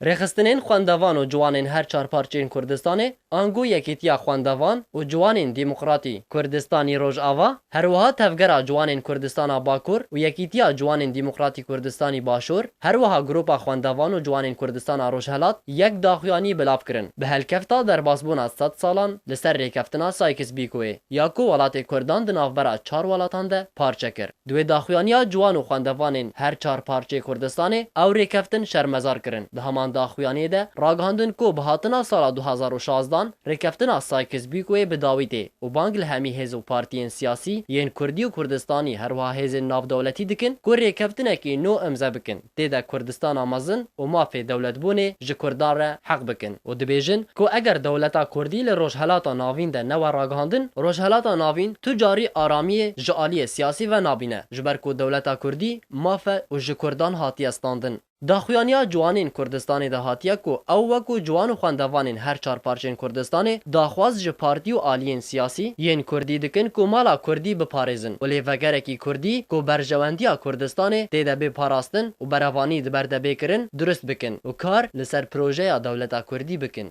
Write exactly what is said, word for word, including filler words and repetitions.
Rêxistinên xwendevan û ciwanên her çar parçeyên Kurdistanê, ango Yekîtiya Xwendevan û Ciwanên Demokratî Kurdistanî Rojava, her wiha Tevgera Ciwanên Kurdistana Bakur û Yekîtiya Ciwanên Demokratî Kurdistanî Başûr, her wiha Grupa Xwendevan û Ciwanên Kurdistana Rojhelat yek daxuyanî bilav kirin, bi helkefta derbasbûna sed salan li ser rêkeftina Sykes-Picotê, ya ku welatê Kurdan di navbera çar welatan de parçe kir. Di wê daxuyaniya ciwan û xwendevanên her çar parçeyê Kurdistanê ew rêkeftin şermezar kirin. Di heman daxuyaniyê de ragihandin ku bi hatina sala du hazar û şazdan rêkeftina Sykes-Picotê bi dawî tê û bang li hemî hêz û partiyên siyasî yên Kurdî û Kurdistanî, her wiha hêzên navdewletî dikin ku rêkeftinekî nû imze bikin, tê de Kurdistana mezin û mafê dewletbûnê ji Kurdan re heq bikin û dibêjin ku eger dewleta Kurdî li Rojhelata Navîn de newe ragihandin, Rojhelata Navîn tu carî aramiyê ji aliyê siyasî ve nabîne, ji ber ku dewleta Kurdî maf e û ji Kurdan hatiye standin. Daxuyaniya ciwanên Kurdistanê de hatiye ku ew wek ku ciwan û xwendevanên her çar parçeyên Kurdistanê daxwaz ji partî û aliyên siyasî yên Kurdî dikin ku mala Kurdî biparêzin û lêvegerekî Kurdî ku berjewendiya Kurdistanê tê de bê parastin û berevanî di ber de bê kirin, durust bikin û kar li ser projeya dewleta Kurdî bikin.